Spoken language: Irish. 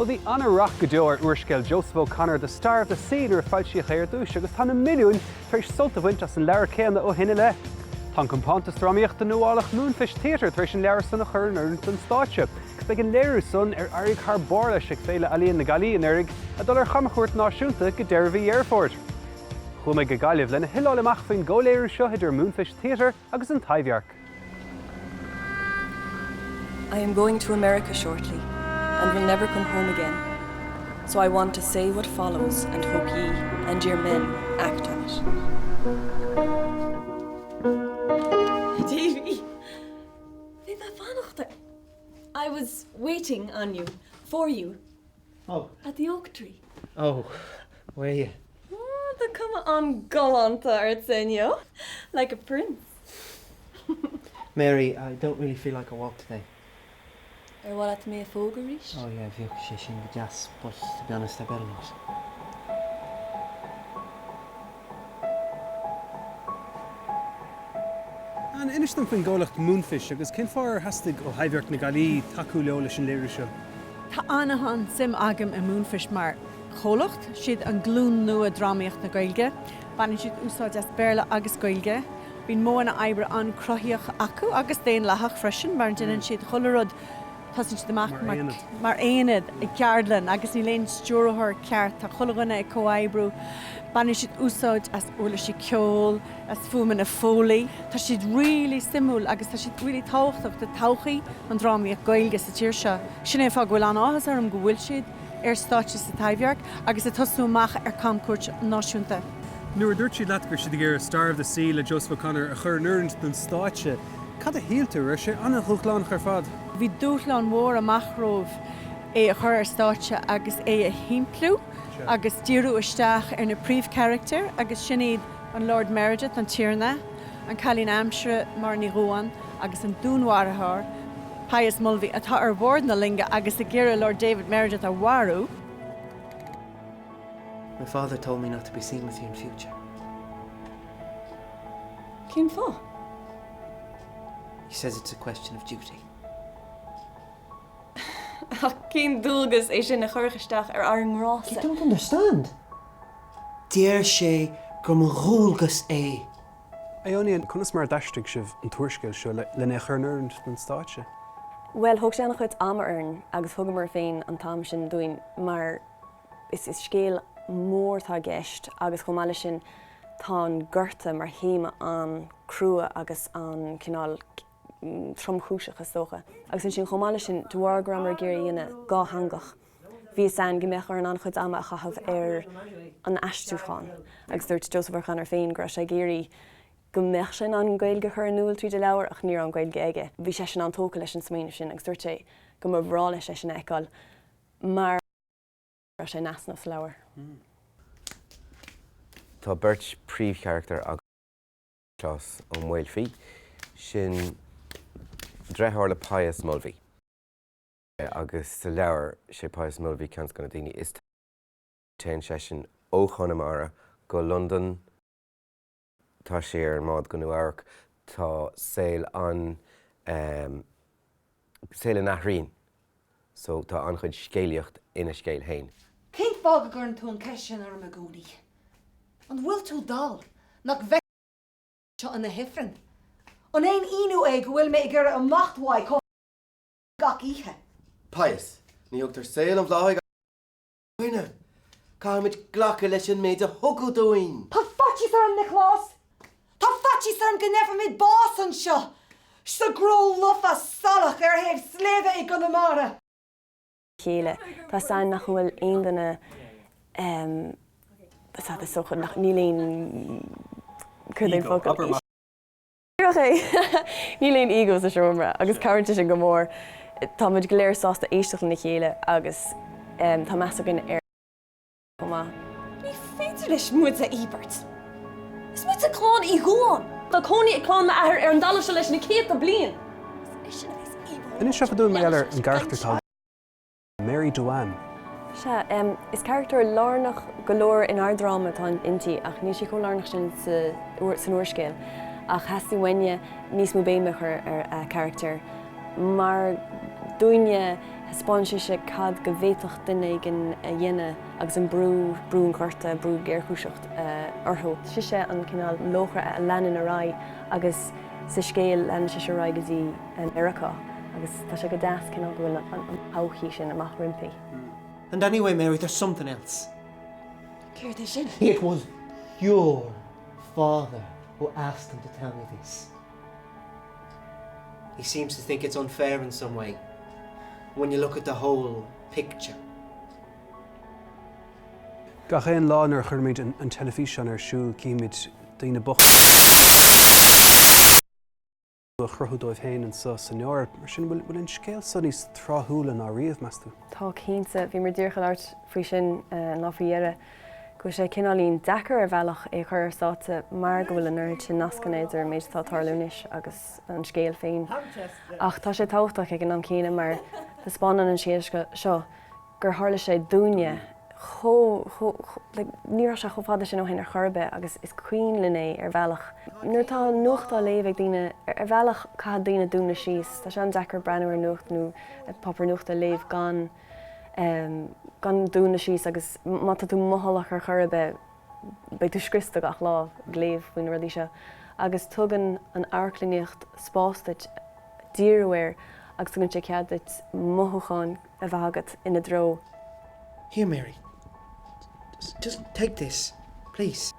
Bhuel, bhí an-rath go deo ar úrscéal Joseph O'Connor The Star of the Sea nuair a foilsíodh é ar dtús agus tá na milliúin tar éis sult a bhaint as an leabhar céanna ó shin i leith. Tá an compántas drámaíochta nuálach Moonfish Theatre tar éis an leabhar san a chur in oiriúint don stáitse agus beidh an léiriú san, ar éirigh thar barr leis ag Féile Ealaíon na Gaillimhe anuraidh, ag dul ar chamchuairt náisiúnta go deireadh mhí Dheireadh Fómhair. Chuaigh mé go Gaillimh lena thuilleadh a fháil amach faoin gcomhléiriú seo idir Moonfish Theatre agus an Taibhdhearc. I am going to America shortly and will never come home again. So I want to say what follows and hope ye and your men act on it. Davy, Bhí mé ag fanacht ort. I was waiting on you, for you. Oh. At the oak tree. Oh, were you? Oh, tá cuma an-ghalánta ortsa inniu. Like a prince. Mary, I don't really feel like a walk today. Ar mhaith leat mé a phógadh arís? Oh yeah, bheadh sé sin go deas, but to be honest, I better not. Ann, inis dom faoin gcomhlacht Moonfish agus cén fáth ar theastaigh ó Thaibhdhearc na Gaillimhe tacú leo leis an léiriú seo? Tá an-an-suim agam i Moonfish mar chomhlacht. Siad an glúin nua drámaíocht na Gaeilge. Baineann siad úsáid as Béarla agus Gaeilge. Bíonn modhanna oibre an-chruthaíoch acu agus daonlathach freisin mar déanann siad chuile rud, tosaíonn siad amach mar aonad i gceardlann agus níl aon stiúrthóir ceart, tá chuile dhuine ag comhoibriú. Baineann siad úsáid as uirlisí ceoil, as fuaimeanna Foley. Tá siad really suimiúil agus tá siad really tábhachtach do todhchaí an drámaíocht Gaeilge sa tír seo. Sin é an fáth go bhfuil an-áthas orm go bhfuil siad ar stáitse sa Taibhdhearc agus ag tosnú amach ar camchuairt náisiúnta. Nuair a dúirt siad leat go raibh siad ag iarraidh Star of the Sea le Joseph O'Connor a chur in oiriúint don stáitse, cad a shíl tú? Raibh sé an-dhúshlánach ar fad? Bhí dúshlán mhór amach romhaibh é a chur ar stáitse agus é a shimpliú agus díriú isteach ar na príomhcharachtair agus sin iad an Lord Meredith, an Tiarna, an cailín aimsire, Máire Ní Dhubháin, agus an dúnmharfóir, Pius Mulvey, atá ar bhord na loinge agus ag iarraidh Lord David Meredith a mharú. My father told me not to be seen with you in future. Cén fáth? He says it's a question of duty. Ach cén dualgas é sin a chuirfeadh isteach ar ár ngrá-sa? You don't understand. Deir sé gur mo dhualgas é. Ione, conas mar a d'aistrigh sibh an t-úrscéal seo lena chur in oiriúint don stáitse? Bhuel, thóg sé an-chuid ama orainn agus thugamar féin an t-am sin dúinn mar is scéal mór atá i gceist agus chomh maith leis sin tá an gorta mar théama an-crua agus an-cineál tromchúiseach is dócha. Agus ansin chomh maith leis sin, de bharr go rabhamar ag iarraidh a dhéanamh dátheangach, bhí fhios againn go mbeadh orainn an-chuid ama a chaitheamh ar an aistriúchán agus dúirt Joseph O'Connor féin go raibh sé ag iarraidh go mbeadh sé in ann an Ghaeilge a chur in iúl tríd an leabhar ach ní raibh an Ghaeilge aige. Bhí seisean an-tógtha leis an smaoineamh sin agus dúirt sé go mba bhreá leis é sin a fheiceáil mar a raibh sé in easnamh sa leabhar. Tá beirt príomhcharachtar againn. Nioclás Ó Maoilfí, sin deartháir le Pius Mulvey. Agus sa leabhar, sé Pius Mulvey ceann de na daoine is Téann seisean ó Chonamara go Londain, tá sé ar an mbád go Nua Eabhrac, tá saol an, saol a n-athraíonn so tá an-chuid scéalaíocht ina scéal féin. Cén fáth go gcuireann tú an ceist sin orm i gcónaí? An bhfuil tú dall? Nach bhfeiceann seo ina hifreann? An aon ionadh é go bhfuil mé ag iarraidh imeacht uaidh chomh gach oíche? Pius, Ní thugtar saol an bhláthaigh ach dhuine. Caithfimid glacadh leis an méid a thugadh dúinn. Tá faitíos orm, Nioclás! Tá faitíos orm go ngeobhaimid bás anseo, sa gcró lofa salach ar thaobh sléibhe i gConamara. chéile. Tá fhios againn nach bhfuil aon duine is dócha nach níl aon céard é an focal? Díreach é! Níl aon ego sa seomra agus cabhraíonn sé sin go mór. Tá muid go léir sásta éisteacht lena chéile agus tá meas againn ar chomh maith. Ní féidir leis muid a íobairt. Is muide clann Uí Dhuáin. Tá cónaí ag clann m'athar ar an dtalamh seo leis na céadta bliain. Is eisean a bheas íobartha. Inis dúinn mar gheall ar an gcarachtar atá Mary Duane. Sea, is carachtar lárnach go leor inár dráma atá inti ach níl sí chomh lárnach sin san úrscéal. Ach theastaigh uainne níos mó béime a chur ar a carachtar mar. Dúinne, thaispeáin sise cad go bhféadfadh duine éigin a dhéanamh agus an brú, brú an ghorta, brú géarchúiseacht orthu. Sise an cineál laochra a leanann ar aghaidh agus sa scéal leanann sise ar aghaidh go dtí Meiriceá agus tá sé go deas cineál go bhfuil an todhchaí sin amach roimpi. And anyway, Mary, there's something else. Céard é sin? It was your father who asked him to tell me this. He seems to think it's unfair in some way when you look at the whole picture. Gach aon lá nuair a chuirimid an teilifíseán ar siúl címid daoine bochta a chruthú dóibh féin anseo san Eoraip. Mar sin, bhfuil an scéal seo níos tráthúla ná riamh, meas tú? Tá, cinnte. Bhíomar díreach ag labhairt faoi sin an lá faoi dheireadh, go bhfuil sé cineáilín deacair ar bhealach é a chur ar stáitse mar go bhfuil an oiread sin nascanna idir an méid atá ag tarlú anois agus an scéal féin. Ach tá sé tábhachtach ag an am céanna mar taispeánann an scéal seo gur tharla sé dúinne chomh, chomh, like, ní raibh sé chomh fada sin ó shin ar chor ar bith agus is cuimhin linn é ar bhealach. Nuair atá an nuacht á léamh ag daoine, ar bhealach caithfidh daoine dúnadh síos, tá sé an-deacair breathnú ar nuacht nó páipéar nuachta a léamh gan, gan dúnadh síos agus má tá tú mothálach ar chor ar bith beidh tú scriosta gach lá ag léamh faoi na rudaí seo agus tugann an amharclannaíocht spás duit díriú air agus tugann sé cead duit mothúcháin a bheith agat ina dtreo. Here Mary, just take this, please.